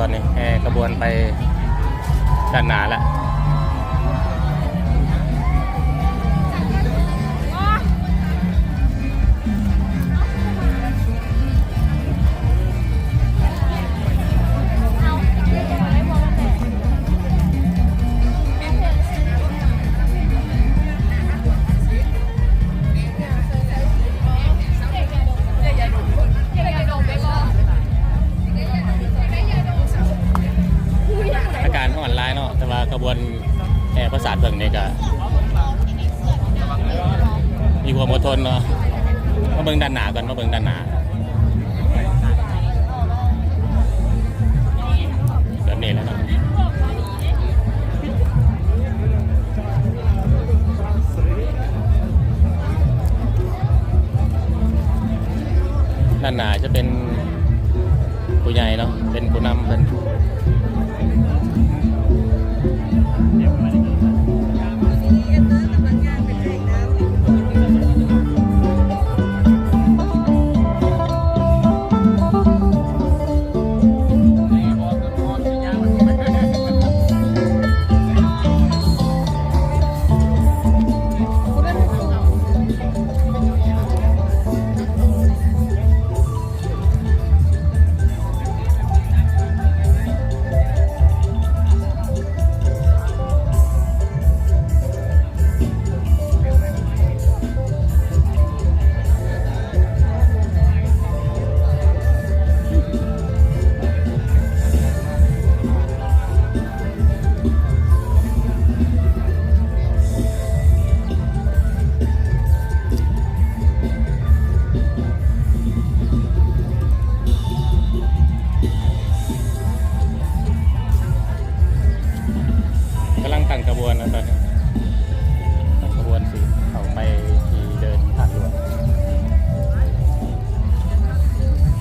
ຕອນນີ້ແຫ່ຂະບວນໄປດ້ານໜ້າແລ້ວ. ອາກາດຮ້ອນຫຼາຍເນາະ ແຕ່ວ່າຂະບວນແຫ່ປາສາດເຜິ້ງນີ້ກະມີຄວາມອົດທົນເນາະ. ມາເບິ່ງດ້ານໜ້າກ່ອນ ມາເບິ່ງດ້ານໜ້າ. ແບບນີ້ແຫຼະເນາະ ດ້ານໜ້າຈະເປັນຜູ້ໃຫຍ່ເນາະ ເປັນຜູ້ນຳເພິ່ນ. ກຳລັງຕັ້ງຂະບວນເນາະຕອນນີ້.